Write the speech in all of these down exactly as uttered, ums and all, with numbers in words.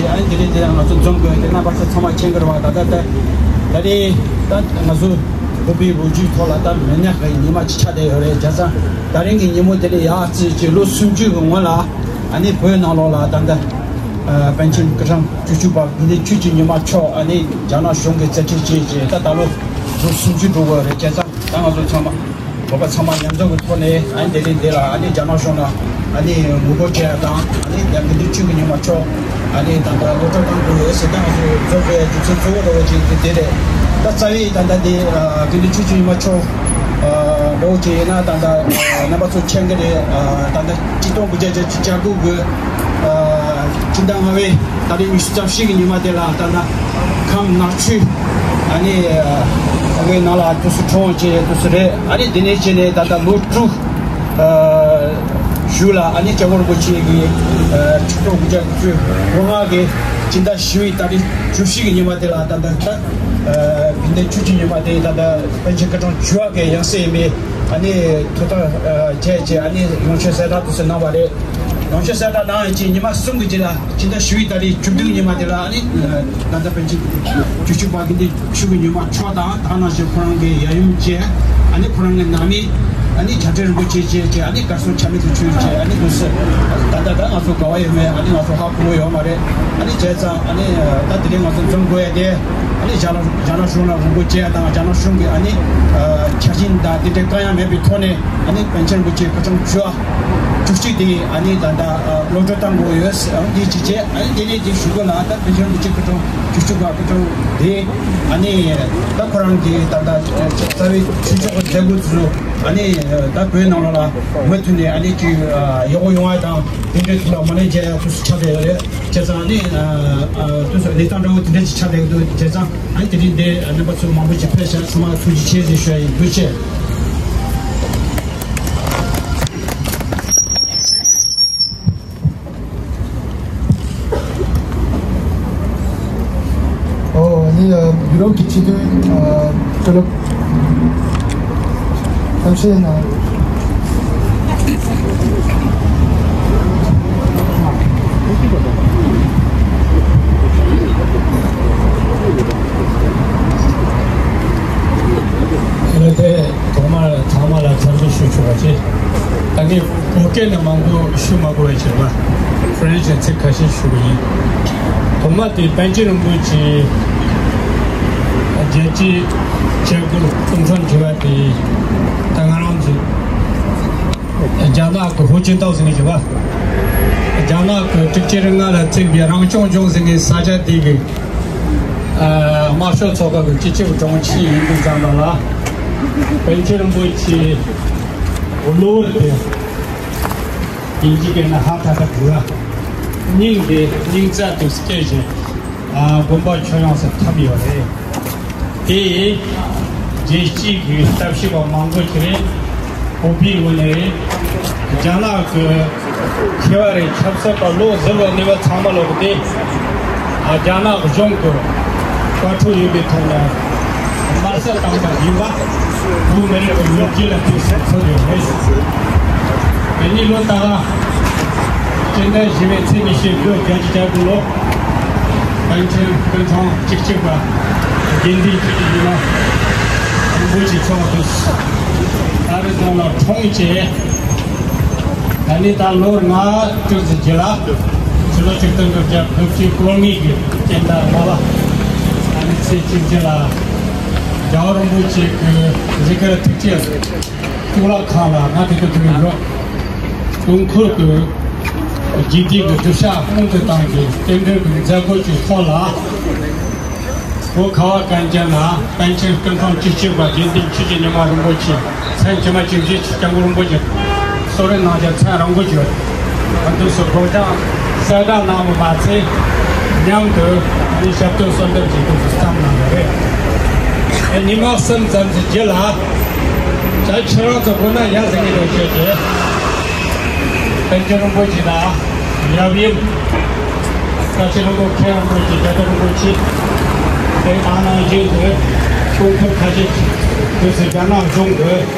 ཨ་ནི་དེ་རིང་དེ་ང་ཚོ་འཛོམས་དགོས་དེ་རྣམ་པ་ཚོ་ཚང་མ་མཁྱེན་གྱི་རེད་བ། ད་ལྟ་ད་ད་རེས་ད་ང་ཚོ་བོད་པའི་ལོ་རྒྱུས་ཐོག་ལ་ད་མི་ཉག་གི་ཉི་མ་གཅིག་ཆགས་བསྡད་ཡོད་རེད། བྱས་ཙང་ད་རིང་གི་ཉིན་མོ་དེ་ལས་ཡག་ཅིག་ཅིག་ལོ་སུམ་ཅུ་གི་སྔོན་ལ་ཨ་ནི་བོད་ནང་ལོགས་ལ་ད་ལྟ་པཎ་ཆེན་སྐུ་ཕྲེང་བཅུ་གཅིག་པ་དགེ་འདུན་ཆོས་ཀྱི་ཉི་མ་མཆོག་ཨ་ནི་རྒྱ་ནག་གཞུང་གིས་རྩད་ཁྲིད་བྱས་རྗེས་ད་ད་ལོ་ལོ་སུམ་ཅུ་འགྲོ་གི་ཡོད་རེད། བྱས་ཙང་ད་ང་ཚོ་ཚང་མ། བོད་པ་ཚང་མ་མཉམ་འཛོམས་ཀྱི་ཐོག་ནས་ཨ་ནི་དེ་རིང་འདི་ལ་ཨ་ནི་རྒྱ་ནག་གཞུང་ལ་ཨ་ནི་ངོ་རྒོལ་བྱས་ཡ་དང་ཨ་ནི་རྒྱ་དགེ་འདུན་ཆོས་ཀྱི་ཉི་མ་མཆོག་ཨ་ནི་ད་ལྟ་གློད་གྲོལ་གཏོང་དགོས་ཡོད་ཟེར་ད་ང་ཚོ་འཛོམས་དགོས་ཡ་རྒྱུ་མཚན་གཙོ་བོ་འདྲ་བོ་ཅིག་དེ་དེ་རེད། ད་རྩ་བའི་ད་ལྟ་འདི་དགེ་འདུན་ཆོས་ཀྱི་ཉི་མ་མཆོག་འདྲ་བོ་ཅིག་ཡིན་ན་ད་ལྟ་རྣམ་པ་ཚོ་མཁྱེན་གྱི་རེད། ད་ལྟ་ཆིག་སྟོང་དགུ་བརྒྱ་བརྒྱད་ཅུ་གྱ་དགུ་གི་སྤྱི་ཟླ་ལྔ་པའི་ཏ་རིག་ཉི་ཤུ་རྩ་བཞི་གི་ཉི་མ་དེ་ལ་ད་ལྟ་ཁམས་ནག་ཆུ་ཨ་ནི་ཨ་གི་ནང་ལ་དུས་སུ་གྲོངས་བྱས་དུས་སུ་རེད། ཨ་ནི་དེ་ནས་བྱས་ནས་ད་ལྟ་ལོ་དྲུག་ཨ་གཞུག་ལ་ཨ་ནི་སྐྱབས་མགོན་རིན་པོ་ཆེ་གི་ཨ་ཆིག་སྟོང་དགུ་བརྒྱ་དགུ་བཅུ་གོ་ལྔ་གི་སྤྱི་ཟླ་བཞི་པའི་ཏ་རིག་བཅུ་བཞི་གི་ཉི་མ་དེ་ལ་ད་ལྟ་ད་ཨ་དགེ་འདུན་ཆོས་ཀྱི་ཉི་མ་དེ་ད་ལྟ་པཎ་ཆེན་སྐུ་ཕྲེང་བཅུ་པ་གི་ཡང་སྲིད་ཡིན་པའི་ཨ་ནི་ཐུགས་ཐག་ཨ་བཅད་བྱས་ཨ་ནི་ཡོངས་ཆོས་གསལ་བསྒྲགས་དུས་སུ་གནང་བ་རེད། ཡོངས་ཆོས་གསལ་བསྒྲགས་གནང་ཡོད་ཅིང་ཉི་མ་གསུམ་གྱི་རྗེས་ལ་སྤྱི་ཟླ་བཞི་པའི་ཏ་རིག་བཅུ་བདུན་ཉི་མ་དེ་ལ་ཨ་ནི་ད་ལྟ་པཎ་ཆེན་བཅུ་གཅིག་པ་དགེ་འདུན་ཆོས་ཀྱི་ཉི་མ་མཆོག་དང་དེ་ནང་བཞིན་ཁོ་རང་གི་ཡབ་ཡུམ་བཅས་ཨ་ནི་ཁོ་རང་གི་ནང་མི་ཨ་ནི་བྱ་བྲལ་རིན་པོ་ཆེ་བཅས་ཀྱི་ཨ་ནི་གར་སོང་ཆ་མེད་དུ་གྱུར་བྱས་ཨ་ནི་དུས་སུ་ད་ལྟ་ད་ང་ཚོ་ག་བ་ཡོད་མེད་ཨ་ནི་ང་ཚོ་ཧ་གོ་ཡོད་མ་རེད། ཨ་ནི་བྱས་ཙང་ཨ་ནི་ད་དེ་རིང་ང་ཚོ་འཛོམས་དགོས་ཡ་དེ་ཨ་ནི་རྒྱ་ནག་རྒྱ་ནག་གཞུང་ལ་ངོ་རྒོལ་བྱས་ཡ་དང་རྒྱ་ནག་གཞུང་གི་ཨ་ནི་ཆ་རྐྱེན་དང་དེ་འདྲའི་བཀག་ཡ་མེད་པའི་ཐོག་ནས་ཨ་ནི་པཎ་ཆེན་རིན་པོ་ཆེ་སྐུ་ཕྲེང་བཅུ་བཅུ་གཅིག་དེ་ཨ་ནི་ད་ལྟ་གློད་གྲོལ་བཏང་དགོས་ཡོད་ཟེར་འདི་ཅི་བྱས་ཨ་ནི་དེ་ནས་དེ་ཞུ་དགོས་ལ་ད་དཔེ་ཆ་འདི་ཅི་ཁུ་ཀྲོང་ཅུ་ཅུ་ག་ཁུ་ཀྲོང་དེ་ཨ་ནི་ད་ཁོ་རང་གི་ད་ལྟ་རྩ་བའི་ཆོས་ཕྱོགས་ཀྱི་མཛད་སྒོ་ཚོ་ཨ་ནི་ད་བོད་ནང་ལ་མུ་མཐུད་ནས་ཨ་ནི་ཅི་ཡག་པོ་ཡོང་བ་དང་དེ་འདྲའི་ཐོག་ལ་མ་ཎི་བརྒྱབ་ཡ་ཐུགས་སུ་ཆགས་བསྡད་ཡོད་རེད། བྱས་ཙང་ཨ་ནི་དུས་སུ་གནས་སྟངས་འདྲ་བོ་དེ་འདྲ་ཅིག་ཆགས་བསྡད་ཀྱི་འདུག་བྱས་ཙང་། ཨ་ནི་དེ་རིང་འདིར་རྣམ་པ་ཚོ་མང་པོ་ཞིག་ཕེབས་ཤག་ཚང་མ་ཐུགས་རྗེ་ཆེ་ཟེར་ཞུ་ཡ་ཡིན། ཐུགས་རྗེ་ཆེ། ཨོ་ཨ་ནི་ཡུ་རོབ་ཀྱི་སྤྱི་འཐུས་ཨ་ཀྲོ་ལོབ། གཏམ་བཤད་གནང་། ཨ་ནི་དེ་ཐོག་མར་ཚང་མ་ལ་འཚམས་འདྲི་ཞུ་ཆོག་པ་བྱེད། ད་ངས་བོད་ སྐད་ནས་མང་པོ་ཞུ་མ་དགོས་པ་བྱས་པ། ཧྥ་རན་སིའི་ཚིག་ཁ་ཤས་ཞུ་གི་ཡིན། ཐོག་མ་དེ་པཎ་ཆེན་རིན་པོ་ཆེ་རྒྱལ་སྤྱིའི་སྐྱབས་མགོན་སྐུ་ཕྲེང་བཅུ་པ་དེ་ད་ང་རང་ཚོ་རྒྱ་ནག་གི་ཧུའུ་ཅིན་ཏའོ་ཟེར་མཁན་ཞིག་ཡོད་པ། རྒྱ་ནག་གི་དྲུག་ཅུ་རེ་ལྔ་ལ་བཙུགས་པའི་རང་སྐྱོང་ལྗོངས་ཟེར་མཁན་ས་ཆ་དེ་གི་ཨ་དམར་ཤོག་ཚོགས་པ་གི་སྤྱི་ཁྱབ་དྲུང་ཆེ་ཡིན་དུས་ཙམ་པ་ལ། པཎ་ཆེན་རིན་པོ་ཆེ་གློ་བུར་དུ་དབྱིན་ཇིའི་སྐད་ནས་ཧརཊ་ཨ་ཊེག་འགྲོ་བ། སྙིང་དེ་སྙིང་རྩ་དུ་སྐྱེས་ཤིང་། ཨ་དགོན་པ་ཁྱོན་ཡོངས་སུ་འཐབ་ཡོད་རེད། དེ་རྒྱལ་སྤྱིའི་གི་ལྟ་བཤལ་པ་མང་པོ་ཞིག་རེད། བོད་པའི་ངོས་ནས་རེད། རྒྱ་ནག་གི་མཁས་པ་རེད། ཆབ་སྲིད་པ་ལོ་ཟུར་བ་ནུས་པ་ཚང་མ་ལོག་སྟེ། རྒྱ་ནག་གཞུང་གི་བཀའ་འཁྲོལ་ཡོད་པའི་ཐོག་ནས་དམར་གསོད་བཏང་པ་ཡིན་པ། བོད་མི་རིགས་ཀྱི་ལོ་རྒྱུས་ལ་དུས་སུ་ཚོད་ཡོད་རེད། དེ་ནས་ལོ་ལྟར་སྤྱི་ཟླ་བཞི་པའི་ཚེས་ཉི་ཤུ་དགུ་བརྒྱད་ཅུ་གྱ་དགུ་ལོ། པཎ་ཆེན་སྐུ་ཕྲེང་བཅུ་གཅིག་པ་དགེ་འདུན་ཆོས་ཀྱི་ཉི་མ་རིན་པོ་ཆེ་མཆོག་ཏུ་ཨ་རི་ཟོན་ལ་འཁྲུངས་རྗེས། ད་ནི་ད་ལོ་ལྔ་དྲུག་ཙམ་རྗེས་ལ། ཕྱི་ལོ་ཆིག་སྟོང་དགུ་བརྒྱ་དགུ་བཅུ་གོ་ལྔའི་གི་སྤྱི་ཟླ་ལྔ་པ། ད་ནི་ཚེས་བཅུ་བཞི་ལ་རྒྱལ་བ་རིན་པོ་ཆེ་གི་གཟིགས་སྐར་ཐུགས་བསྐྱེད་གཙུག་ལག་ཁང་ལ་ང་དེ་དུས་དུས་རོགས་དུས་འཁོར་གྱི་རྒྱུད་སྡེ་གི་སྒྲུབ་བྱ་སྔོན་དུ་བཏང་གི་རྟེན་འབྲེལ་གྱི་མཛད་སྒོ་ཅིག་ཚོགས་ལ། བོད་ཁ་བ་གངས་ཅན་ན་པཎ་ཆེན་སྐུ་ཕྲེང་བཅུ་གཅིག་པ་དགེ་འདུན་ཆོས་ཀྱི་ཉི་མ་རིན་པོ་ཆེ་མཚན་ཇི་མ་ཇི་བཞིན་སྐྱབས་མགོན་རིན་པོ་ཆེ་གསོལ་རས་གནང་རྒྱུ་མཚན་རིང་པོ་ཡོད། ང་ཚོས་སུ་སྒོ་བྱང་གསལ་བསྒྲགས་གནང་བ་མ་ཚད། མཉམ་དུ་འདི་ཞབས་ཏོག་གསོལ་འདེབས་ཀྱི་དུས་སུ་བརྩམས་གནང་བ་རེད། ཉི་མ་གསུམ་ཙམ་གྱི་རྗེས་ལ། ད་ཁྱེད་རང་ཚོ་དགོས་ན་ཡ་ཟེར་ངེས་རེད་ཞུས་ཏེ། པཎ་ཆེན་རིན་པོ་ཆེ་དང་ཡབ་ཡུམ། བཀའ་ཆེན་རིན་པོ་མཁན་རིན་པོ་ཆེ་རྒྱལ་བ་རིན་པོ་ཆེ། དེ་དག་ནང་བཞིན་དུ་སྐུ་འཁོར་ཁ་ཤས་ཀྱིས་དུས་སུ་རྒྱ་ནག་གཞུང་གི་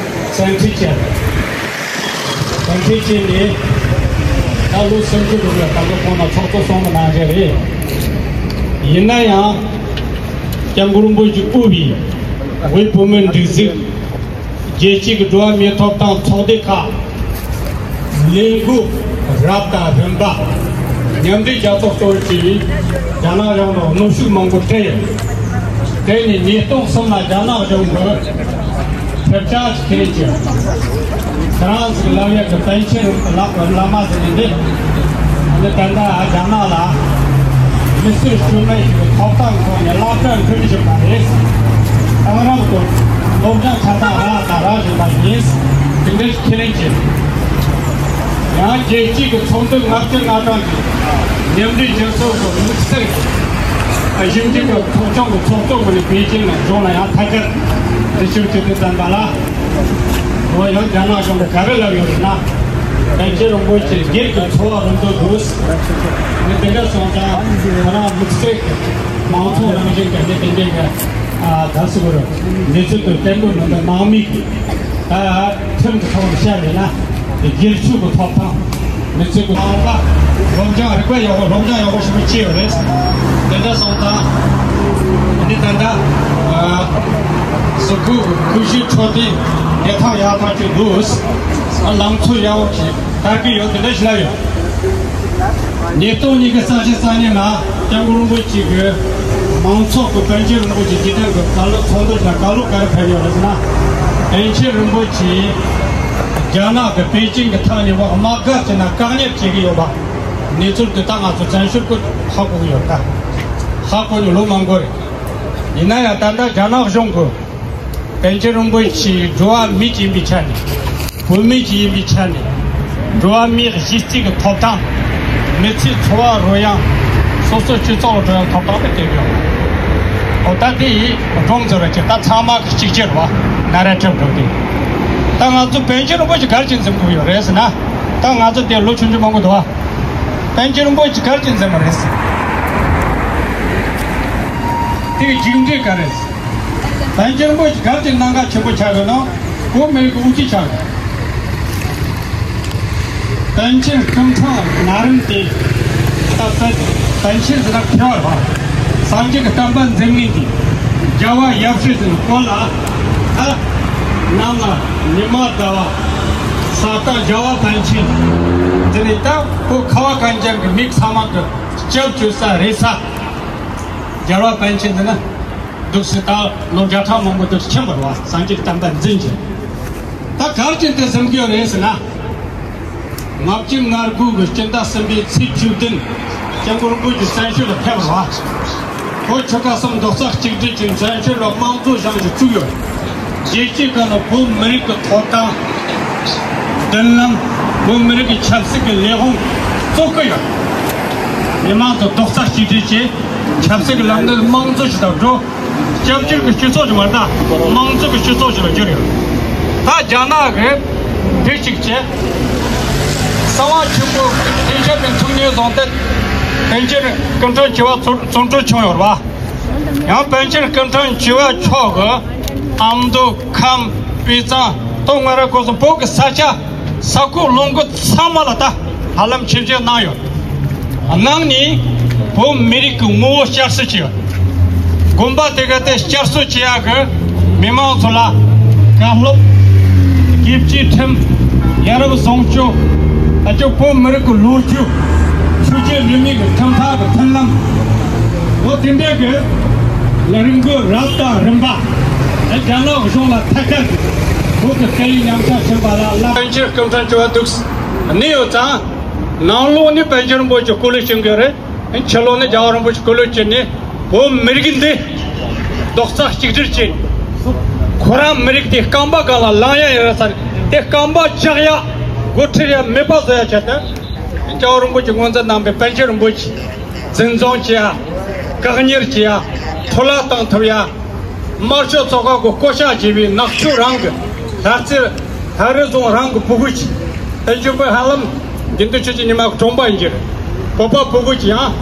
བཙན་ཁྲིད་བྱས། བཙན་ཁྲིད་བྱས་ནས་ད་ལོ་སུམ་ཅུ་འགྲོ་བའི་སྐབས་སུ་ཁོང་ལ་ཚོགས་གཙོ་གསུམ་གནང་བཞིན་རེད། ཡིན་ན་ཡང་། སྐྱབས་མགོན་རིན་པོ་ཆེ་དབུས་པའི་བོད་བུད་མེད་སྒྲིག་འཛུགས། རྒྱལ་སྤྱིའི་འགྲོ་བ་མིའི་ཐོབ་ཐང་ཚོགས་སྡེ་ཁག་ལས་འགུལ་རབ་དང་རིམ་པ། མཉམ་འབྲེལ་རྒྱལ་ཚོགས་གཙོ་བོ་གིས་རྒྱ་ནག་གཞུང་ལ་གནོན་ཤུགས་མང་པོ་སྤྲད་ཡོད། དེ་ནས་ཉིས་སྟོང་གསུམ་ལ་རྒྱ་ནག་གཞུང་གིས་ཐེབས་རྩ་ཁྱེར་གྱི། ཧྥ་རན་སི་གི་ལབ་ཡག་གི་པཎ་ཆེན་བླ་བླ་མ་ཟེར་ནས་འདི། འདི་ད་ལྟ་རྒྱ་ནག་ལ་མི་སེར་སྐྱོན་མེད་ཞིག་གི་ཐོབ་ཐང་ཐོག་ནས་བསླབ་བྱ་འཁྲིད་བཞིན་པ་རེད། དེང་རབས་ཀྱི་སློབ་སྦྱོང་ཆ་ཚང་རག་དང་རག་བཞིན་པ་ཡིན། དེ་འདྲའི་ཁས་ལེན་བྱེད། ཡང་རྒྱལ་སྤྱིའི་གི་ཚོགས་འདུ་ལྔ་བཅུ་ང་གྲངས་ཀྱི་མཉམ་འབྲེལ་རྒྱལ་ཚོགས་ཀྱི་དམིགས་བསལ་གྱི་ཞིབ་འཇུག་གི་ཚོགས་ཆུང་གི་ཚོགས་གཙོ་ངོས་ནས་པེ་ཅིང་ལ་གཞུང་ལ་ཡང་ཐད་ཀར་འདྲི་ཞིབ་བྱེད་དུས་ཙམ་པ་ལ། འོ་ཡང་རྒྱ་ནག་གཞུང་གིས་ག་རེ་ལབ་ཡོད་རེད་ན། པཎ་ཆེན་རིན་པོ་ཆེ་སྒེར་གྱི་འཚོ་བ་རིན་པོ་འདུག་ནི་དེ་འདྲ་སོང་ཙང་ང་རང་དམིགས་བསལ་གྱི་མང་ཚོགས་རང་བཞིན་གྱི་ནི་དེ་འདྲའི་གི་ཨ་ད་སུ་གུ་རུ་གནས་ཚུལ་དུ་བསྟན་པོ་མི་འདུག་ནང་མི་གི་ཨ་ཁྲིམས་ཀྱི་ཐོག་ནས་བཤད་ཡོད་ན་སྒེར་ཆོས་ཀྱི་ཐོབ་ཐང་། མི་ཚེ་གི་ནང་ལ་སློབ་སྦྱོང་རིག་པ་ཡག་པོ་སློབ་སྦྱོང་ཡག་པོ་ཞིག་མི་བྱེད་ཡོད་རེད། དེ་འདྲ་སོང་ཙང་ནི་ད་ལྟ་གཟུགས་པོ་ཀུ་ཤུ་འཕྲོད་བསྟེན་བདེ་ཐང་ཡག་ཐག་ཆོད་འདུག་ལམ་ཚོ་ཡག་པོ་ཞིག་དར་གྱི་ཡོད། དེ་འདྲ་ཞིག་ལ་ཡོད། ཉིས་སྟོང་ཉི་ཤུ་རྩ་བཞི་རྩ་གཉིས་ལ་སྐྱབས་མགོན་རིན་པོ་ཆེ་གི་མང་ཚོགས་ཀྱི་པཎ་ཆེན་རིན་པོ་ཆེ་དགེ་ལྡན་གྱི་བཀའ་སློབ་ཚོགས་འདུ་ཞིག་ལ་བཀའ་སློབ་ག་རེ་ཕེབས་ཡོད་རེད་ཟེར་ན། པཎ་ཆེན་རིན་པོ་ཆེ་རྒྱ་ནག་གི་པེ་ཅིང་གི་ཐག་ཉེ་བ་དམག་སྒར་ཅིག་ན་བཀག་ཉར་བྱེད་ཀྱི་ཡོད་པ་གནས་ཚུལ་དེ་དག་ང་ཚོ་བཙན་བྱོལ་གྱི་ཧ་གོ་གི་ཡོད་ད། ཧ་གོ་ནས་ལོ་མང་པོ་རེད། ཡིན་ན་ཡང་ད་ལྟ་རྒྱ་ནག་གཞུང་གིས། པཎ་ཆེན་རིན་པོ་ཆེ་འགྲོ་བ་མི་ཅིག་ཡིན་པའི་ཆ་ནས། བོད་མི་ཅིག་ཡིན་པའི་ཆ་ནས། འགྲོ་བ་མིའི་གཞི་རྩའི་གི་ཐོབ་ཐང་། མི་ཚེའི་འཚོ་བ་རོལ་དབྱངས། སོ་སོའི་སྤྱི་ཚོགས་ལ་འགྲོ་ཡག་ཐོབ་ཐང་དེ་སྟེར་ཡོད། འོ་ད་དེ་ཡིས་སྒྲོམ་འཛུལ་བ་ཅིག་ད་ཚང་མ་གི་གཅིག་གྱུར་བ་ན་ར་ཁྲིམས་སྒྲུབ་དེ། ད་ང་ཚོ་པཎ་ཆེན་རིན་པོ་ཆེ་ག་རེ་བྱས་འཛིན་དགོས་ཡོད་རེད་ཟེར་ན། ད་ང་ཚོ་དེ་ལོ་ཆུང་ཆུང་མང་པོ་འདུག་བ། པཎ་ཆེན་རིན་པོ་ཆེ་ག་རེ་བྱས་འཛིན་པ་རེད་ཟེར། དེ་གི་མཇུག་འབྲས་ག་རེ་རེད། པཎ་ཆེན་རིན་པོ་ཆེ་ག་རེ་གནད་འགག་ཆེན་པོ་ཆགས་ཡོད་ན། བོད་མི་རིགས་ཀྱི་དབུ་ཁྲིད་ཆགས་ཡོད། པཎ་ཆེན་སྐུ་ཕྲེང་ན་རིམ་དེ། ད་པཎ་པཎ་ཆེན་ཟེར་ན་མཁས་པ་རེད་པ། སངས་རྒྱས་ཀྱི་བསྟན་པ་འཛིན་མཁན་དེ། རྒྱལ་བ་ཡབ་སྲས་ཟེར་ནས་བསྐོ་ལ། ད་ནམ་ལ་ཉི་མ་ཟླ་བ། ས་སྟག་རྒྱལ་བ་པཎ་ཆེན། འདི་ནི་ད་ཁོ་ཁ་བ་གངས་ཅན་གྱི་མི་ཚང་མ་གི་སྐྱབས་བཅོལ་ས་རེད་ས། རྒྱལ་བ་པཎ་ཆེན་འདི་ན་འདུག་སེ་ད་ལོ་བརྒྱ་ཕྲག་མང་པོ་འདུག་ཕྱིན་པ་རེད་བ། སངས་རྒྱས་བསྟན་པ་འཛིན་བྱས། ད་ག་རེ་བྱས་ཏེ་ཟེར་གྱི་ཡོད་རེད་ཟེར་ན། ལྔ་བཅུ་ང་དགུ་གི་སྤྱི་ཟླ་གསུམ་པའི་ཚེས་བཅུ་བདུན། སྐྱབས་མགོན་རིན་པོ་ཆེ་བཙན་བྱོལ་ལ་ཕེབས་པ་རེད་བ། བོད་ཆོལ་ཁ་གསུམ་རྡོག་རྩ་གཅིག་སྒྲིལ་གྱིས་བཙན་བྱོལ་ལ་དམངས་གཙོ་བཞེངས་ཀྱི་བཅུག་ཡོད། རྒྱལ་སྤྱིའི་ཁ་ལ་བོད་མི་རིགས་ཀྱི་ཐོབ་ཐང་། མདུན་ལམ། བོད་མི་རིགས་ཀྱི་ཆབ་སྲིད་ཀྱི་ལས་དབང་རྩོད་ཀྱི་ཡོད། མི་མང་ཚོ་རྡོག་རྩ་གཅིག་སྒྲིལ་གྱིས་ཆབ་སྲིད་ཀྱི་ལམ་ལུགས་དམངས་གཙོ་ཞིག་ཏུ་འགྲོ། སྐྱབས་བཅོལ་གྱི་སྤྱི་ཚོགས་ཀྱི་བར་ན་དམངས་གཙོ་གི་སྤྱི་ཚོགས་ཤིག་ལ་གྱུར་ཡོད། ད་རྒྱ་ནག་གི་དེ་གཅིག་བྱས། གསང་བ་ཆེན་པོ་སྟེང་ཆ་པའི་ཐུགས་ཉེས་བཟུང་སྟེ། པཎ་ཆེན་སྐུ་ཕྲེང་བཅུ་པ་བཙོན་བཙོན་གྲོལ་བྱུང་ཡོད་རེད་བ། ཡང་པཎ་ཆེན་སྐུ་ཕྲེང་བཅུ་པ་མཆོག་གི་ཨ་མདོ་ཁམས་དཔེ་གཙང་ཐོག་ང་རང་སྐོར་སོང་བོད་ཀྱི་ས་ཆ། ས་ཁུག་ལུང་ཁུག་ཚང་མ་ལ་ད་ཧ་ལམ་ཆིབས་བསྒྱུར་གནང་ཡོད། གནང་ནས་བོད་མི་རིགས་ཀྱི་ངོ་བོ་བསྐྱར་གསོ་བྱས་ཡོད། དགོན་པ་དེ་ག་དེ་བསྐྱར་གསོ་བྱེད་ཡག་གི་མི་མང་ཚོ་ལ་བཀའ་སློབ། དགེ་བཅུའི་ཁྲིམས། ཡ་རབས་བཟང་སྤྱོད། ཨ་ཅོ་བོད་མི་རིགས་ཀྱི་ལོ་རྒྱུས། ཆོས་བརྒྱུད་རིས་མེད་ཀྱི་ཁྲིམས་ཐག་གི་མཐུན་ལམ། འོ་དེ་འདྲའི་གི་ལས་རིམ་གྱི་རབ་དང་རིམ་པ། རྒྱ་ནག་གཞུང་ལ་ཐད་ཀར་གྱི་བོད་ཀྱི་སྐད་ཡིག་ཉམས་ཆག་ཕྱིན་པ་ལ་བསླབ། པཎ་ཆེན་སྐུ་ཕྲེང་བཅུ་པ་འདུག་ནི་ཡོད་ཙང་། ནང་ལོགས་ནས་པཎ་ཆེན་རིན་པོ་ཆེ་སྐུ་ལས་བྱིན་གྱི་རེད། ཕྱི་ལོགས་ནས་རྒྱལ་བ་རིན་པོ་ཆེ་སྐུ་ལས་བྱིན་ནས་བོད་མི་རིགས་འདི་རྡོག་རྩ་གཅིག་སྒྲིལ་བྱས། ཁོ་རང་མི་རིགས་དེ་རྐང་པ་སྒང་ལ་ལངས་ཡ་ཡོད་ས་རེད། དེ་རྐང་པ་བཅག་ཡ། འགོ་ཁྲིད་ཡ་མེད་པ་བཟོ་ཡ་ཆེད་དུ། རྒྱལ་བ་རིན་པོ་ཆེ་ངོས་འཛིན་གནང་བའི་པཎ་ཆེན་རིན་པོ་ཆེ་འཛིན་བཟུང་བྱེད་ཡ། བཀག་ཉར་བྱེད་ཡ། འཕྲོ་བརླག་བཏང་ཐུབ་ཡ། དམར་ཤོག་ཚོགས་ཁག་གི་བསྐོ་བཞག་བྱས་པའི་ནག་ཆུ་རང་གི་ལྷ་རྩེ། ལྷ་རི་རྫོང་རང་གི་ཕྲུ་གུ་ཅིག་ཨེ་ཇོ་པོ་ཧ་ལམ་དགེ་འདུན་ཆོས་ཀྱི་ཉི་མ་གི་གྲོང་པ་ཡིན་གྱི་རེད། བོད་པ་ཕྲུ་གུ་ཅིག་ཡང་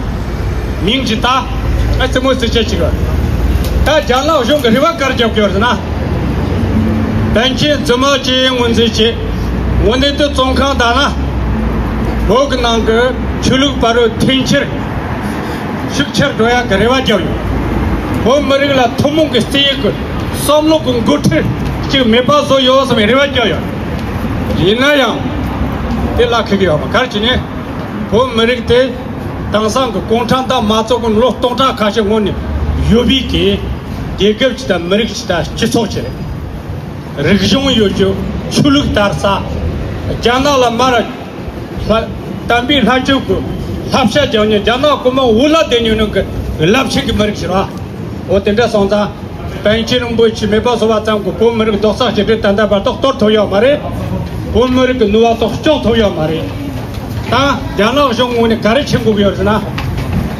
མིང་ཅིག་ད་ཨ་ཙི་མོ་ཙི་ཅེ་ཅིག་རེད། ད་རྒྱ་ནག་གཞུང་གི་རེ་བ་ག་རེ་རྒྱབ་ཀྱི་ཡོད་ཟེར་ན། པཎ་ཆེན་རྫུན་མ་བཅས་ངོས་འཛིན་བྱས། དངོས་གནས་དུ་བཙོན་ཁང་བདག་ན། བོད་ཀྱི་ནང་གི་ཆོས་ལུགས་བར་རོའི་མཐུན་འཁྱེར་ཤུགས་ཆེར་འགྲོ་ཡག་གི་རེ་བ་བརྒྱབ་ཡོད། བོད་མི་རིགས་ལ་ཐུན་མོང་གི་བརྩི་ཡག་གི་བསམ་བློ་གི་འགོ་ཁྲིད་ཅིག་མེད་པ་བཟོ་ཡོད་བསམ་པའི་རེ་བ་བརྒྱབ་ཡོད། ཡིན་ན་ཡང་དེ་ལ་ཁེལ་གྱི་ཡོད་པ་ག་རེ་བྱས་ནས། བོད་མི་རིགས་དེ་དེང་སང་གི་གུང་ཁྲན་ཏང་མ་ཚོགས་གོང་ལོ་སྟོང་ཕྲག་ཁ་ཤས་སྔོན་ནས་ཡོད་པའི་གི་རྒྱལ་ཁབ་ཅིག་དང་མི་རིགས་ཅིག་དང་སྤྱི་ཚོགས་ཅིག་རེད། རིག་གཞུང་ཡོད་རྒྱུ། ཆོས་ལུགས་དར་ས། རྒྱ་ནག་ལ་མར་ལྷ་དམ་པའི་ལྷ་ཆོས་ཀྱི་བསླབ་བྱ་རྒྱག་མཁན། རྒྱ་ནག་གོང་མ་འོ་ལ་བསྡད་མྱོང་མཁན་གི་རླབས་ཆེན་གྱི་མི་རིགས་ཤིག་རེད། འོ་དེ་འདྲ་སོང་ཙང་པཎ་ཆེན་རིན་པོ་ཆེ་མེད་པ་བཟོ་བ་ཙམ་གྱིས་བོད་མི་རིགས་རྡོག་རྩ་གཅིག་སྒྲིལ་ད་ལྟ་བར་དུ་གཏོར་ཐུབ་ཡོད་མ་རེད། བོད་མི་རིགས་ཀྱི་ནུས་པ་ཚོ་སྐྱོང་ཐུབ་ཡོད་མ་རེད། ད་རྒྱ་ནག་གཞུང་ངོས་ནས་ག་རེ་བྱེད་དགོས་ཀྱི་ཡོད་ཟེར་ན།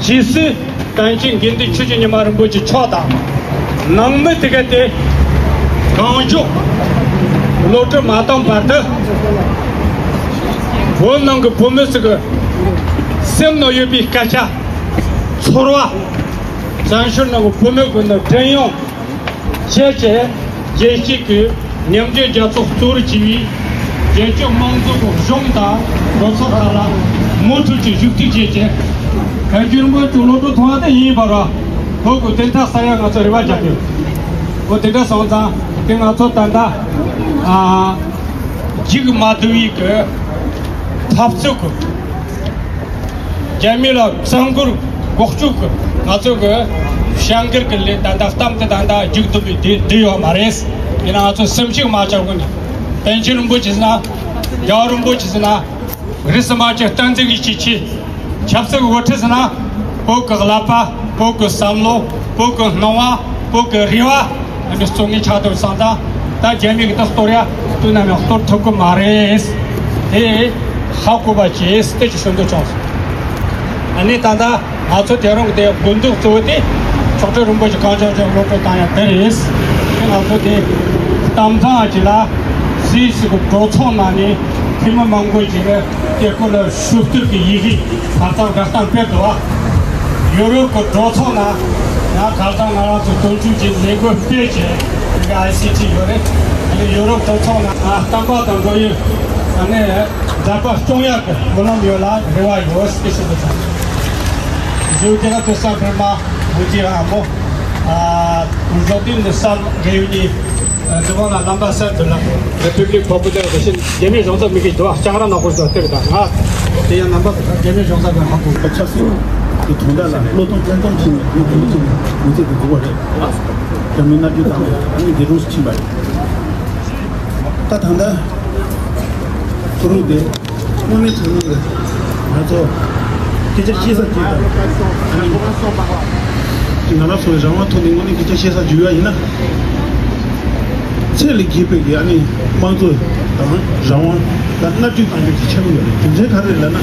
ཇི་སྲིད་པཎ་ཆེན་དགེ་འདུན་ཆོས་ཀྱི་ཉི་མ་རིན་པོ་ཆེ་མཆོག་དང་། ནང་མི་དེ་ག་དེ་གང་མགྱོགས་གློད་གྲོལ་མ་བཏང་བར་དུ། བོད་ནང་གི་བོད་མི་ཚོ་གི་སེམས་ནང་ཡོད་པའི་སྐད་ཆ། ཚོར་བ། བཙན་བྱོལ་ནང་གི་བོད་མི་ཀུན་ལ་བསྒྲགས་ཡོང་བྱས་བྱས། རྒྱལ་སྤྱི་གི་མཉམ་འབྲེལ་རྒྱལ་ཚོགས་གཙོ་བོར་བྱས་པའི་རྒྱལ་སྤྱི་དམངས་གཙོ་གི་གཞུང་དང་གྲོས་ཚོགས་ཁག་ལ་མུ་མཐུད་ཀྱིས་ཞུ་གཏུག་བྱས་བྱས། བོད་བརྒྱུད་རིན་པོ་ཆེ་གློད་གྲོལ་ཐོབ་པ་དེ་ཡིན་པ་ར། བོད་ཀྱི་བདེན་མཐའ་གསལ་ཡག་ང་ཚོས་རེ་བ་རྒྱག་གི་ཡོད། འོ་དེ་འདྲ་སོང་ཙང་དེ་ང་ཚོ་ད་ལྟ་ཨ་འཇིགས་མ་བསྡུ་བའི་གི་འཐབ་རྩོད་ཀྱི། རྒྱ་མི་ལ་གསར་འགོད་འགོག་བཅོས་ཀྱི་ང་ཚོ་གི་བྱ་འགུལ་གྱི་ལས་ད་ལྟ་གཏམ་དེ་ད་ལྟ་མཇུག་བསྡུ་བའི་དུས་དུས་ཡོད་མ་རེད། ཡིན་ན་ང་ཚོ་སེམས་ཤུགས་མ་ཆག་གོང་ནས་པཎ་ཆེན་རིན་པོ་ཆེ་ཟེར་ན། རྒྱལ་བ་རིན་པོ་ཆེ་ཟེར་ན། རིས་སུ་མ་ཆད་བསྟན་འཛིན་གྱི་སྤྱི་ཆིངས། ཆབ་སྲིད་དབུ་ཁྲིད་ཟེར་ན། བོད་ཀྱི་བསླབ་པ། བོད་ཀྱི་བསམ་བློ། བོད་ཀྱི་སྣང་བ། བོད་ཀྱི་རེ་བ། ཨ་ནི་གཙོ་གནད་ཆགས་ཐུབ་སོང་ཙང་། ད་རྒྱ་མི་གིས་ད་གཏོར་ཡ་དུས་ནམ་ཡང་གཏོར་ཐུབ་ཀྱི་མ་རེད། དེ་ཧ་གོ་བ་བྱས་ཏེ་ཅིག་གསུང་འདོད་བྱུང་སོང་། ཨ་ནི་ད་ལྟ་ང་ཚོ་དེ་རིང་གི་དེ་དགོས་འདུན་གཙོ་བོ་དེ་མཆོག་སྤྲུལ་རིན་པོ་ཆེ་གངས་ལྗོངས་ལྗོངས་གློད་གྲོལ་བཏང་ཡ་དེ་རེད། དེ་ང་ཚོ་དེ་གཏམ་བཟང་ཅིག་ལ་སུད་སི་གི་གྲོས་ཚོགས་ནང་ནས་འཐུས་མི་མང་པོ་ཅིག་གིས་དེ་སྐོར་ལ་ཞུ་གཏུག་གི་ཡི་གེ་ཁ་སང་བསྒྲགས་གཏམ་སྤེལ་འདུག་བ། ཡུ་རོབ་ཀྱི་གྲོས་ཚོགས་ནང་ཡང་ཁ་སང་ང་རང་ཚོ་དོན་གཅོད་ཀྱི་ལས་འགུལ་སྤེལ་བྱས། དེ་ག་ཨའི་སི་ཊི་ཡོད་རེད། ཨ་ནི་ཡུ་རོབ་གྲོས་ཚོགས་ནང་བསྟན་པ་དང་འགྲོ་ཡུལ་ཨ་ནི་མཛད་པ་སྐྱོང་ཡག་གི་སྨོན་ལམ་ཡོད་ལ་རེ་བ་ཡོད་ཟེར་ཞུ་གི་ཡོད། Je voudrais tout simplement vous dire un mot. Euh, aujourd'hui, nous sommes réunis དེ་བ་ལ་རྣམ་པ་གསར་དུ་ལ་རེ་པུབ་ལིག་བོད་པ་དེ་རེ་བཞིན་རྒྱ་མི་གཞུང་ཚབ་མི་གི་དུ་བ་ལྕང་ར་ནག་པོ་དུ་སྟེར་དང་ང་དེ་ཡང་རྣམ་པ་རྒྱ་མི་གཞུང་ཚབ་ཀྱི་ཧ་གོ་ཆབ་སྲིད་ཀྱི་དོན་དག་ལ་བློ་གཏོང་བཙན་གཏོང་བྱས་ནས་ངས་དེ་ཚོ་མི་ཚེ་དེ་འཛུགས་པ་རེད། རྒྱ་མི་མནར་གཅོད་བཏང་བ་རེད། ཨ་ནི་འདི་རུ་ཕྱིན་པ་རེད། ད་ད་ལྟ་ཁོ་རང་དེ་དངོས་གནས་དྲང་གནས་ཀྱི་ང་ཚོ་སྐད་ཆ་བཤད་ས་ཅིག་དང་། ང་རང་ཚོའི་རང་དབང་ཐོག་ནས་དངོས་གནས་སྐད་ཆ་བཤད་ས་ཅིག་ཡོད་ཡིན་ན། ཚད་ལས་བརྒལ་བའི་གི་ཨ་ནི་དམངས་གཙོ་དང་རང་དབང་དང་མནར་གཅོད་བཏང་རྒྱུ་དེ་ཆགས་ཀྱི་ཡོད་རེད། རྒྱུ་མཚན་ག་རེ་རེད་ལབ་ན།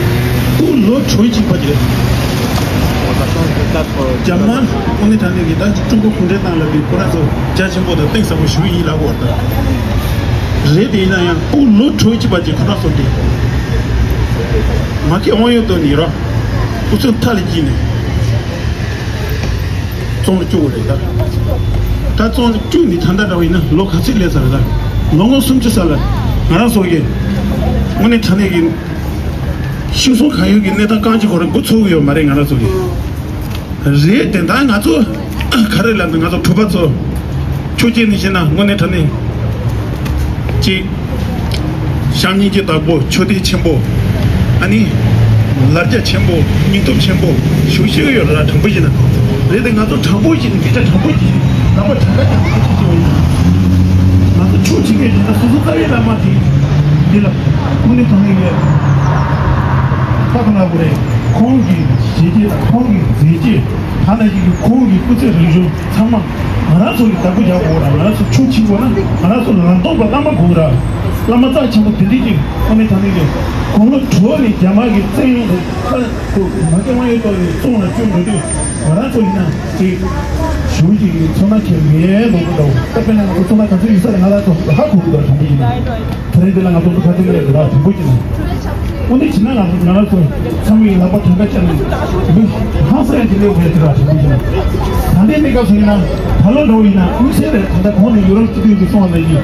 ཕྲུ་གུ་ལོ་དྲུག་ཅུ་ཅིག་བར་གྱི་རྒྱ་དམར་དངོས་གནས་དྲང་གནས་ཀྱི་ད་ཀྲུང་གོ་གུང་ཁྲན་ཏང་ལབ་དུས་ཁོ་རང་ཚོ་རྒྱ་ཆེན་པོ་དང་གཏིང་ཟབ་པོ་ཞུ་ཡིན་ལབ་དགོས་རེད། རེད་དེ་ཡིན་ན་ཡང་ཕྲུ་གུ་ལོ་དྲུག་ཅུ་བར་གྱི་ཁོ་རང་ཚོ་འདི་མ་སྐད་དབང་ཡོད་དོ་ནི་རོ། ཨུ་ཚུགས་མཐའ་ལ་སྐྱེས་ནས། བཙོན་ལ་བཅུག་དགོས་རེད་ད། ད་བཙོན་ལ་བཅུག་ནས་ད་ལྟ་འདྲ་བ་ཡིན་ན་ལོ་ག་ཚོད་སླེབས་ཚར་རེད་ད། ལོ་ངོ་སུམ་ཅུ་ཙམ་ལ་ང་རང་ཚོ་གི་དངོས་གནས་དྲང་གནས་ཀྱི་ཤི་གསོན་གང་ཡོད་ཀྱི་གནས་སྟངས་གང་ཅི་ཁོ་རང་འགོ་ཚུགས་ཀྱི་ཡོད་མ་རེད། ང་རང་ཚོ་གི་རེད་དེ། ད་ང་ཚོ་ག་རེ་ལབ་ན་ང་ཚོ་བོད་པ་ཚོ་ཆོས་བྱེད་ནས་བཤད་ན་དངོས་གནས་དྲང་གནས་ཅིག་བྱམས་སྙིང་རྗེ་དྭགས་པོ། ཆོས་དད་ཆེན་པོ། ཨ་ནི་ལ་རྒྱ་ཆེན་པོ། སྙིང་སྟོབས་ཆེན་པོ་ཞུ་ཤེས་ཡོད་ར། དྲང་པོ་བཤད་ན་རེད་དེ། ང་ཚོ་དྲང་པོ་བཤད་ནས་མི་ཚེ་དྲང་པོ་བཤད་ནས་ལག་པ་དྲང་ཀ་དྲང་པོ་བཤད་ཀྱི་ཡོད་ཡིན། ང་ཚོ་ཆོས་བྱེད་མཁན་དེ་ད་སོ་སོ་རྩ་བའི་བླ་མ་དེ་དེ་ལ་དངོས་གནས་དྲང་གནས་ཀྱི་ཁ་ཁ་ལ་བོ་རེད། ཁོང་གི་བྱས་རྗེས་དང་ཁོང་གི་མཛད་རྗེས། ཐ་ན་ཅིག་གི་ཁོང་གི་སྐུ་ཚེ་རིང་བཞུགས་ཚང་མ་ང་རང་ཚོ་གི་བདག་པོ་རྒྱག་དགོས་ར། ང་རང་ཚོ་ཆོས་བྱེད་དགོས་ན་ང་རང་ཚོ་ལ་ལམ་སྟོན་པ་བླ་མ་དགོས་ར། བླ་མ་རྩ་ཆེན་པོ་དེ་འདྲས་ཀྱི་དངོས་གནས་དྲང་གནས་ཀྱི་དགུང་ལོ་དྲུག་ནས་རྒྱ་དམར་གྱི་བཙན་གཡེམ་དང་ཁ་ཁོ་མ་སྐྱེ་དབང་ཡོད་ཐོག་ནས་བཙོན་ལ་བཅུག་འགྲོ་དུས། ང་རང་ཚོ་ཡིན་ན་ཅིག་ཞུ་ཅིག་གི་ཚོར་སྣང་ཁྱེར་མེད་ལོག་གི་འདུག་ད་དཔེར་ན་ང་ཚོ་ཚོར་སྣང་ག་ཚོད་ཡོད་ས་རེད། ང་རང་ཚོ་ཧ་གོ་གི་འདུག་དྲང་པོ་ཡིན་ན། དེ་རིང་འདི་ལ་ང་ཚོ་འདུ་ཁ་ཐུག་ལས་འདི་ལ་དུམ་བུ་གཅིག་ནས་དངོས་གནས་བྱས་ན་ང་ང་རང་ཚོ་ཚང་མས་ལག་པ་དྲན་པ་བཅངས་ནས་མི་ཧང་སངས་ཀྱི་གནས་བུ་ཡ་དེ་ལ་དུམ་བུ་གཅིག་ནས། ད་ལྟའི་གནས་སྐབས་སུ་ཡིན་ན་ད་ལོ་འདྲ་བོ་ཡིན་ན་དམིགས་བསལ་རེད། ད་ལྟ་གོང་ནས་ཡུ་རོབ་སྤྱི་འཐུས་ཀྱིས་གསུངས་པ་ནང་བཞིན་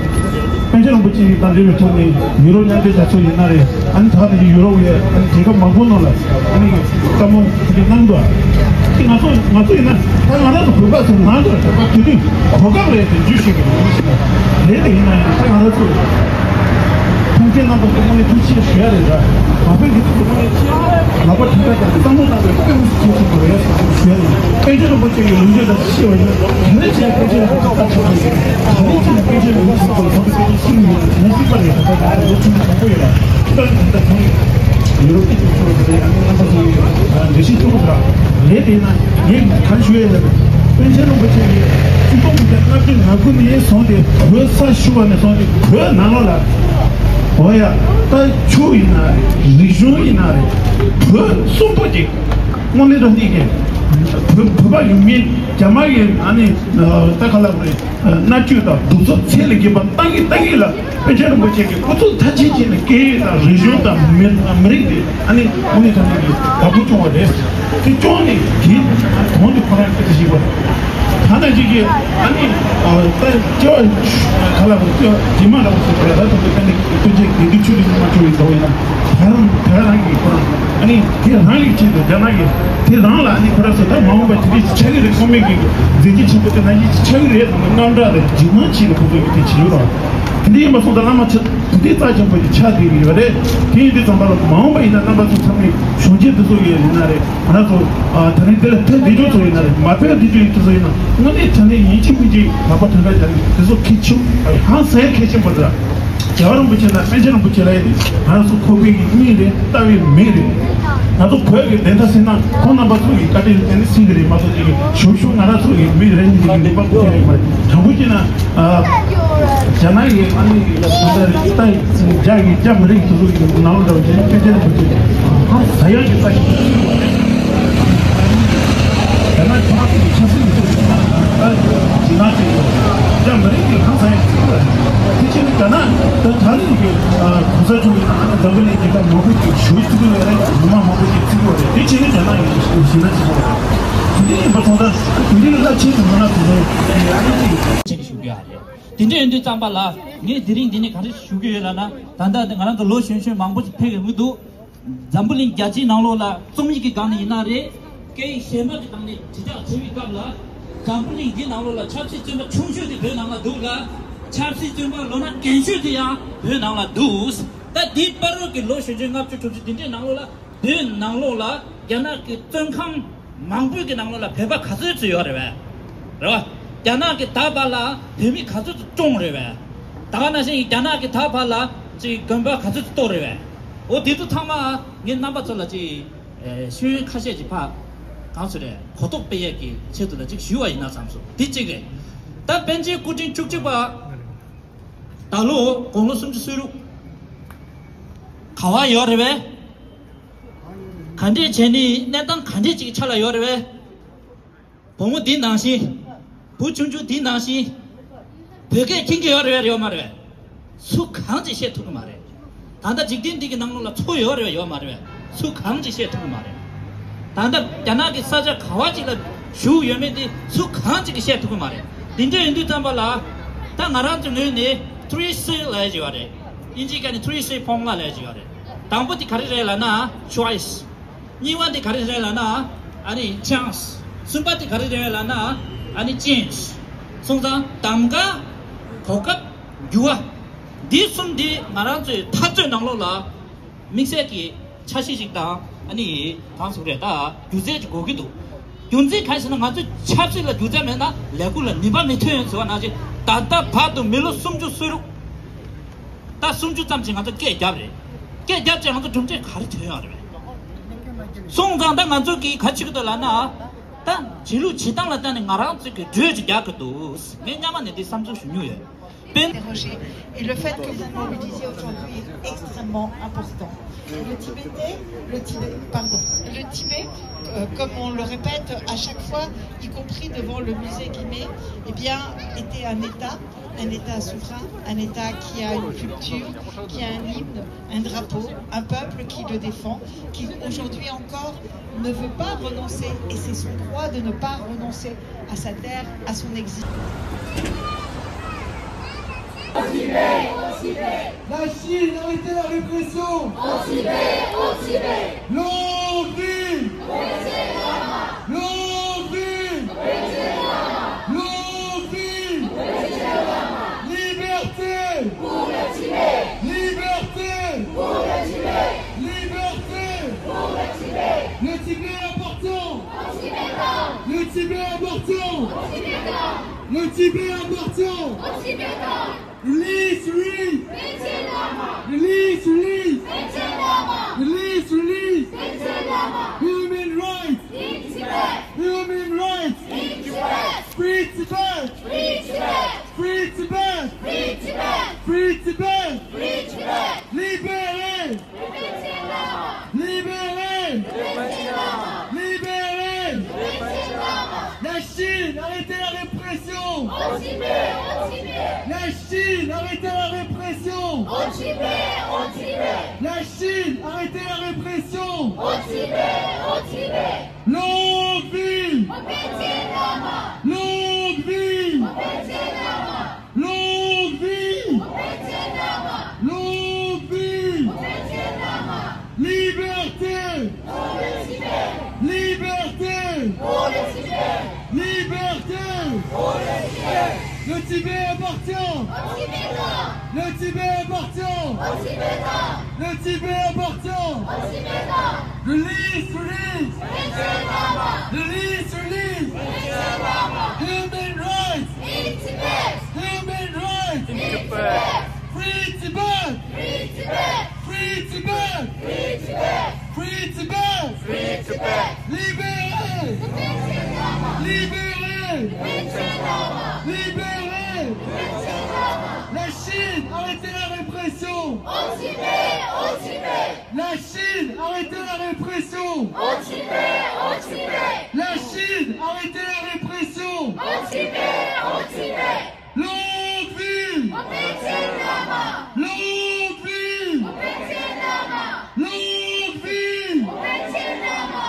པཎ་ཆེན་རིན་པོ་ཆེ་ཡིས་དང་འབྲེལ་བའི་ཐོག་ནས་ཡུ་རོབ་མཉམ་འབྲེལ་རྒྱལ་ཚོགས་ཡིན་ན་རེད། ཨ་ནི་ད་ལྟ་ཡུ་རོབ་ཡ་ཨ་ནི་རྒྱལ་ཁབ་མང་པོ་ནང་ལ་ཨ་ནི་བཀའ་མོལ་དེ་གནང་འདུག་ཨ་ནི་ང་ཚོ་ང་ཚོ་ཡིན་ན་ད་ང་རང་ཚོ་བོད་པ་ཚོ་ནང་དུ་བོད་པ་དེ་དུས་གོ་སྐབས་རེད་དེ་འཇུ་ཤེས་ཀྱི་མི་ཤེས་ན་རེད་དེ། ཡིན་ན་ཡང་ད་ང་རང་ཚོ་ཐོན་སྐྱེད་རྣམ་པ་ཚོ་དངོས་གནས་ཐུགས་རྗེ་ཆེ་ཞུ་ཡ་རེད་ར། མ་དཔེ་འདི་ཚོ་དངོས་གནས་ལག་པ་དྲན་པ་དང་བསམ་བློ་བཏང་བའི་དཔེ་མི་སྲིད་གལ་ཆེན་པོ་རེད་ཟེར་ཞུ་ཡ་ཡིན། པཎ་ཆེན་རིན་པོ་ཆེ་ཡི་ལུང་བསྟན་དང་ཤེས་པ་ཡིན་ན་ག་རེ་བྱས་པཎ་ཆེན་རིན་པོ་ཆེ་ལྟ་ཆོག་པ་ཡིན། ག་རེ་བྱས་པཎ་ཆེན་རིན་པོ་ཆེ་ལྟ་ཆོག་པ་ཡིན། ང་ཚོ་པཎ་ཆེན་སྲིད་ཡོད་ན་ལོ་ཆུང་དྲང་པོ་ཡོད་ལ། ད་ད་ད་ད་ཡུ་རོབ་ཀྱི་སྤྱི་ཚོགས་ཀྱི་རྣམ་པ་ཚོ་ལས་གཞི་ཆུང་ཙག་ལས་དེ་ན་ངས་ག་རེ་ཞུ་ཡས་ལ། པཎ་ཆེན་རིན་པོ་ཆེ་ཡིས་ཆིག་སྟོང་དགུ་བརྒྱ་ལྔ་བཅུ་ང་དགུ་ནས་བཟུང་སྟེ་བོད་ས་བཞུགས་པ་ནས་བཟུང་སྟེ་བོད་ནང་ལོགས་ལ། འོ་ཡ། ད་ཆོས་ཡིན་ན་རེད། རིག་གཞུང་ཡིན་ན་རེད། བོད་གསུམ་པོ་ཅིག་དངོས་གནས་དྲང་གནས་ཀྱི་བོད་བོད་པ་ཡིན་མིན་རྒྱ་དམར་གྱི་ཨ་ནི་ད་ག་ལབ་རེད། མནར་གཅོད་དང་གདུག་རྩུབ་ཚད་ལས་བརྒལ་བ་བཏང་གི་བཏང་གི་ལ། པཎ་ཆེན་རིན་པོ་ཆེ་གིས་ཁོ་ཚོ་མཐའ་གཅིག་བྱས་ནས་སྐད་ཡིག་དང་རིག་གཞུང་དང་མི་མི་རིགས་དེ་ཨ་ནི་དངོས་གནས་དྲང་གནས་ཀྱི་བདག་པོ་སྐྱོང་བ་རེད། དེ་སྐྱོང་ནས་དེ་གོང་དུ་ཁོ་རང་སྐད་ཆ་བཤད་པ། ད་ནང་བཞིན་གྱི་ཨ་ནི་ད་སྐྱེ་བ་ག་ལ་བ་སྐྱེ་བ་རྗེས་མ་ལ་བ་ཟེར་བ་ལ་ད་དུང་དེ་ནས་སྐུ་མཁྱེན་དགེ་འདུན་ཆོས་སྡིངས་མ་བྱུང་བའི་འདྲ་བོ་ཡིན་ན། ད་རང་ད་རང་གིས་ཁོ་རང་ཨ་ནི་དེ་རང་གི་ཆེད་དུ་རྒྱ་ནག་གིས་དེ་རང་ལ་ཨ་ནི་ཁོ་རང་ཚོ་ད་མ་འོངས་པ་དེ་འདྲའི་ཆགས་ཀྱི་རེད་གསུངས་མེད་ཀྱི་མཛད་རྗེས་ཆེན་པོ་དེ་ནང་བཞིན་ཆགས་ཀྱི་རེད་དམ་དངངས་སྐྲག་རེད། འཇིགས་སྣང་ཆེ་ནས་ཁོ་ཚོ་གིས་དེ་བྱེད་ཡོད་རེད། དེ་འདྲ་ཡིན་པ་སོང་ཙང་བླ་མ་ཆེ་དེ་འདྲའི་རྩ་ཆེན་པོ་ཞིག་ཆགས་བསྡད་ཀྱི་ཡོད་རེད། དེ་ཡིན་དུས་ཙམ་པ་ལ་མ་འོངས་པ་ཡིན་ན་རྣམ་པ་ཚོ་ཚང་མས་གཞོན་སྐྱེས་དེ་ཚོ་ཡིན་ན་རེད། ང་རང་ཚོ་ཨ་ད་རིང་འདི་ལ་ཕེབས་བསྡད་རྒྱུ་ཚོ་ཡིན་ན་རེད། མ་ཕེབས་བསྡད་རྒྱུ་ཡིན་དེ་ཚོ་ཡིན་ན་དངོས་གནས་དྲང་གནས་ཡིན་གཅིག་མིན་གཅིག་ལག་པ་ཐང་ཀ་རྒྱག་ནས་དེ་ཚོ་ཁྱེད་ཆོ་ཧང་སང་གལ་ཆེན་པོ་རེད། རྒྱལ་བ་རིན་པོ་ཆེ་དང་པཎ་ཆེན་རིན་པོ་ཆེ་ལ་ཡིན་ང་རང་ཚོ་ཁོག་པའི་གི་གཉིས་རེད། ལྟ་བའི་མིག་རེད། ང་ཚོ་བོད་ཀྱི་བདེན་མཐའ་གསལ་ན་ཁོང་རྣམ་པ་ཚོ་གི་བཀའ་དྲིན་ལ་བརྟེན་ནས་གསལ་གི་རེད་མ་གཏོགས་དེ་གི་ཞུམ་ཞུམ་ང་རང་ཚོ་གི་མིག་རེད་གཉིས་རེད་གི་ལེགས་པ་ཁོ་ཡ་ཡིན་པ་རེད། དྲང་པོ་བྱས་ན། རྒྱ་ནག་གི་ཨ་ནི་ད་ལྟ་རྒྱ་གི་རྒྱ་མི་རིགས་དེ་ཚོ་གི་ནང་ལོགས་འདྲ་བ་བྱས་ན་ཕལ་ཆེར་ཁོ་ཚོས་ཧང་སང་ཡག་གི་ལྟ་ཞིག་རྒྱ་ནག་ཁྱིམ་ཚང་གི་ཆབ་སྲིད་ཀྱི་ཐོག་ནས་ད་ཇི་ནག་ཅིག་རྒྱ་མི་རིགས་ཀྱི་ཧང་སང་ཡག་ཅིག་རེད། དེ་བྱས་ན་རྒྱ་ནག་ད་ད་རེས་ཀྱི་གོང་ས་མཆོག་གི་ནང་ལ་འཛམ་བུ་གླིང་རྒྱལ་ཁབ་མང་པོ་ཅིག་ཞུ་བཅུག་གི་ཡོད་རེད། མི་མང་མང་པོ་ཅིག་བརྩི་གི་ཡོད་རེད། དེ་བྱས་ན་རྒྱ་ནག་ཡིན་ཞེ་ན་ཅིག་རེད། དེ་འདྲ་ཡིན་པ་སོང་ཙང་དེ་འདྲའི་རླབས་ཆེན་གྱི་མི་སྣ་དེ་ཚོ་ཨ་ནི་ཅིག་ཆེན་ཞུ་གི་ཡོད་རེད། དེ་འདྲ་ཡིན་དུས་ཙམ་པ་ལ་ངས་དེ་རིང་འདི་ནས་ག་རེ་ཞུ་གི་ཡོད་ལབ་ན། ད་ལྟ་ང་རང་ཚོ་ལོ་གཞོན་གཞོན་མང་པོ་ཞིག་ཕེབས་ཡོང་གི་འདུག་འཛམ་བུ་གླིང་རྒྱལ་སྤྱིའི་ནང་ལོགས་ལ་རྩོམ་ཡིག་གི་སྒང་ནས་ཡིན་ན་རེད། སྐད་ཡིག་གཞན་པ་གི་སྒང་ནས་དྲིལ་བསྒྲགས་བྱེད་པའི་སྐབས་ལ་འཛམ་བུ་གླིང་འདིའི་ནང་ལོགས་ལ་ཆབ་སྲིད་བཙོན་པ་ཆུང་ཤོས་དེ་བོད་ནང་ལ་འདུག་ལ། ཆབ་སྲིད་བཙོན་པ་ལོ་ན་རྒན་ཤོས་དེ་ཡང་བོད་ནང་ལ་འདུག་ད་འདི་བར་དུ་གི་ལོ་གཞོན་གཞོན་ལྔ་བཅུ་དྲུག་ཅུ་འདི་འདྲའི་ནང་ལོགས་ལ་བོད་ནང་ལོགས་ལ་རྒྱ་ནག་གི་བཙོན་ཁང་མང་པོའི་གི་ནང་ལོགས་ལ་བོད་པ་ག་ཚོད་ཙམ་ཡོད་རེད་བས། རེད་བ། རྒྱ་ནག་གི་ད་བར་ལ་བོད་མི་ག་ཚོད་ཙམ་བཀྲོངས་རེད་བས། ད་ག་ནང་བཞིན་རྒྱ་ནག་གི་ད་བར་ལ་ཅིག་དགོན་པ་ག་ཚོད་ཙམ་གཏོར་རེད་བས། འོ་དེ་ཚོ་ཚང་མ་ངས་རྣམ་པ་ཚོ་ལ་ཅིག་ཨེ་ཤེས་ཡོན་ཁ་ཤས་ཅིག་ཕར་གང་ཚོད་རེད་གོ་རྟོགས་སྤེལ་ཡས་ཀྱི་ཆེད་དུ་ལ་ཅིག་ཞུ་བ་ཡིན་ན་བསམ་སོང་། དེ་གཅིག་རེད། ད་པཎ་ཆེན་སྐུ་ཕྲེང་བཅུ་གཅིག་པ་ད་ལོ་དགུང་ལོ་སུམ་ཅུ་སོ་དྲུག་ག་བ་ཡོད་རེད་བས། ག་འདྲས་བྱས་ནས་གནས་སྟངས་ག་འདྲས་ཅིག་གི་ཆ་ལ་ཡོད་རེད་བས། བུ་མོ་འདི་ནང་བཞིན། བུ་ཆུང་ཆུང་འདི་ནང་བཞིན། བོད་སྐད་མཁྱེན་གྱི་ཡོད་རེད་བས་ཡོད་མ་རེད་བས། སུ་གང་ཅིག་བཤད་ཐུབ་ཀྱི་མ་རེད། ད་ལྟ་འཇིག་རྟེན་འདི་གི་ནང་ལོགས་ལ་ཚོ་ཡོད་རེད་བས་ཡོད་མ་རེད་བས། སུ་གང་ཅིག་བཤད་ཐུབ་ཀྱི་མ་རེད། ད་ལྟ་རྒྱ་ནག་གི་ས་ཆ་ག་བ་ཅིག་ལ་བཞུགས་ཡོད་མེད་འདི་སུ་གང་ཅིག་གིས་བཤད་ཐུབ་ཀྱི་མ་རེད། འདི་འདྲ་ཡིན་དུས་ཙམ་པ་ལ། ད་ང་རང་ཚོའི་ངོས་ནས་three C ལབ་ཡ་ཅིག་ཡོད་རེད། དབྱིན་ཇིའི་སྐད་ནས་three C formula ལབ་ཡ་ཅིག་ཡོད་རེད། དང་པོ་དེ་ག་རེ་རེད་ལབ་ན་choice། གཉིས་པ་དེ་ག་རེ་རེད་ལབ་ན། ཨ་ནི་chance། གསུམ་པ་དེ་ག་རེ་རེད་ལབ་ན། ཨ་ནི་change། སོང་ཙང་གདམ་ག་གོ་སྐབས། འགྱུར་བ། འདི་གསུམ་འདི་ང་རང་ཚོའི་འཐབ་རྩོད་ནང་ལོགས་ལ་དམིགས་བསལ་གྱི་འཆར་གཞི་ཞིག་དང་ཨ་ནི་གང་ཟེར་རེད་ད་སྒྱུ་རྩལ་ཅིག་དགོས་ཀྱི་འདུག་རྒྱུ་མཚན་གང་ཞེ་ན་ང་ཚོའི་ཆབ་སྲིད་ལ་སྒྱུ་རྩལ་མེད་ན་ལས་འགུལ་ལ་ནུས་པ་མི་ཐོན་ཟེར་བ་ནང་བཞིན་ད་ལྟ་བར་དུ་མི་ལོ་སུམ་ཅུ་སོ་དྲུག་ད་སུམ་ཅུ་ཙམ་ཅིག་ང་ཚོ་སྐད་བརྒྱབ་རེད། སྐད་བརྒྱབ་ཅིག་ང་ཚོ་གྲུབ་འབྲས་ག་རེ་ཐོན་ཡོད་རེད། སོང་ཙང་ད་ང་ཚོ་གིས་ག་བྱེད་ཀྱི་འདུག་ལབ་ན། ད་བྱེད་ལུགས་བྱེད་སྟངས་ལ་བལྟས་ནས་ང་རང་ཚོ་གིས་གྲོས་ཅིག་རྒྱག་གི་འདུག་ངས་སྔོན་མ་ནས་འདི་བསམ་ཚུལ་ཞུ་མྱོང་ཡོད། དཔེར་ན། Interroger. Et le fait que vous mobilisez aujourd'hui est extrêmement important. Le Tibétais, le Tibet, pardon, le Tibet, euh, comme on le répète à chaque fois, y compris devant le musée Guimet, eh bien, était un État, un État souverain, un État qui a une culture, qui a un hymne, un drapeau, un peuple qui le défend, qui aujourd'hui encore ne veut pas renoncer, et c'est son droit de ne pas renoncer, à sa terre, à son exil. La Chine, arrêtez la répression. Au Tibet, au Tibet. Longue vie. Longue vie. Longue vie. Liberté. Pour le Tibet. Liberté. Pour le Tibet. Liberté. Pour le Tibet. Le Tibet appartient. Aux Tibétains. Le Tibet appartient. Aux Tibétains. Le Tibet appartient. Aux Tibétains. Release, release. Panchen Lama. Release, release. Panchen Lama. Release, release. Panchen Lama. Human rights. In Tibet. Human rights. In Tibet. Free Tibet. Free Tibet. Free Tibet. Free Tibet. Free Tibet. Free Tibet. Libéré. Libéré. Libéré. La Chine, arrêtez la répression. Au Tibet, au Tibet. La Chine, arrêtez la répression. Au Tibet, au Tibet. La Chine, arrêtez la répression. Au Tibet, au Tibet. Longue vie. Au Panchen Lama. Longue vie. Au Panchen Lama. Longue vie. Au Panchen Lama. Longue vie. Au Panchen Lama. Liberté. Pour le Tibet. Liberté. Pour le Tibet. Liberté. Pour le Tibet. Le Tibet appartient. Aux Tibétains. Le Tibet appartient. Aux Tibétains. Le Tibet appartient. Aux Tibétains. Release, release. Panchen Lama. Release, release. Panchen Lama. Human rights. In Tibet. Human rights. In Tibet. Free Tibet. Free Tibet. Free Tibet. Free Tibet. Free Tibet. Free Tibet. Libéré. Panchen Lama. Libéré. Panchen Lama. Libéré. Panchen Lama. La Chine, arrêtez la répression. Au Tibet, au Tibet. La Chine, arrêtez la répression. Au Tibet, au Tibet. La Chine, arrêtez la répression. Au Tibet, au Tibet. Longue vie. Au Panchen Lama. Longue vie. Au Panchen Lama. Longue vie. Au Panchen Lama.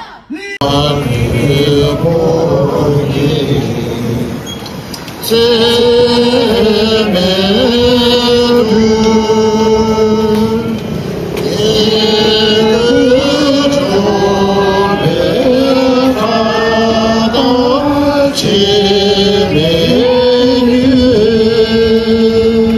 ཨོ།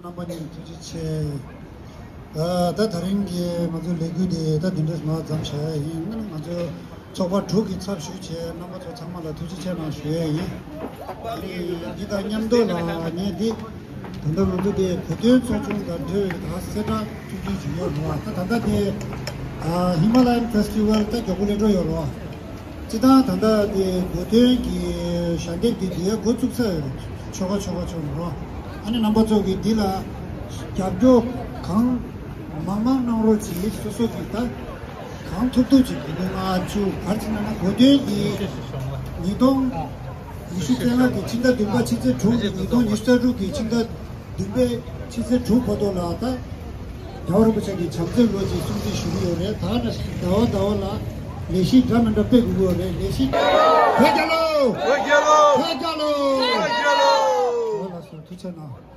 རྣམ་པ་གཉིས་ཐུགས་རྗེ་ཆེ། ཨ། ད་དེ་རིང་གི་ང་ཚོའི་ལས་འགུལ་འདི་ད་འདི་འདྲ་མར་མཚམས་བཞག་ཡ་ཡིན། ང་ཚོའི་ཚོགས་པ་དྲུག་གི་ཚབ་ཞུས་བྱས་རྣམ་པ་ཚོ་ཚང་མ་ལ་ཐུགས་རྗེ་ཆེ་གནང་ཞུ་ཡ་ཡིན། ཨ་ནི་འདི་དང་མཉམ་དུ་ལ་ངས་འདི་ད་ལྟ་ང་ཚོ་འདི་བོད་དོན་ཚོགས་ཆུང་དང་འབྲེལ་བའི་ད་གསལ་བསྒྲགས་ཅིག་ཅིག་ཞིག་ཡོད་རེད་བ། ད་ད་ལྟ་འདི་ཨ་Himalayan Festival ད་མགྱོགས་པོ་སླེབས་འགྲོ་ཡོད་རེད་བ། སྤྱིར་བཏང་ད་ལྟ་དེ་བོད་དོན་གྱི་ཞལ་འདེབས་དེ་དེ་འགོ་བཙུགས་ཚར་ཡོད་རེད། ཆོལ་ཁ་ཆོལ་ཁ་ཆོལ་རོ། ཨ་ནི་རྣམ་པ་ཚོ་གིས་འདི་ལ་རྒྱབ་སྐྱོར་གང་མང་མང་གནང་རོགས་གྱིས། སོ་སོ་གིས་ད་གང་ཐུབ་ཐུབ་ཅིག་དགེ་འདུན་ལྔ་བཅུ་ག་རེ་ཟེར་ན་ན་བོད་དོན་གྱི་ཉིས་སྟོང་ཉི་ཤུ་རྩ་ལྔ་གི་ཕྱི་ཟླ་བདུན་པ་ཕྱི་ཚེས་དྲུག་ཉིས་སྟོང་ཉི་ཤུ་རྩ་དྲུག་གི་ཕྱི་ཟླ་བདུན་པའི་ཕྱི་ཚེས་དྲུག་བར་དུ་ལ་ད་རྒྱལ་བ་རིན་པོ་ཆེ་གི་བྱམས་བརྩེའི་ལོ་གཅིག་སྲུང་བརྩི་ཞུ་གི་ཡོད་རེད། ད་ནི་ཟླ་བ་ཟླ་བ་ལ་ལས་གཞི་འདྲ་མི་འདྲ་སྤེལ་དགོས་ཀྱི་ཡོད་རེད། ལས་གཞི། བོད་རྒྱལ་ལོ། བོད་རྒྱལ་ལོ། བོད་རྒྱལ་ལོ། བོད་རྒྱལ་ལོ། ལགས་སོ། ཐུགས་རྗེ་གནང་།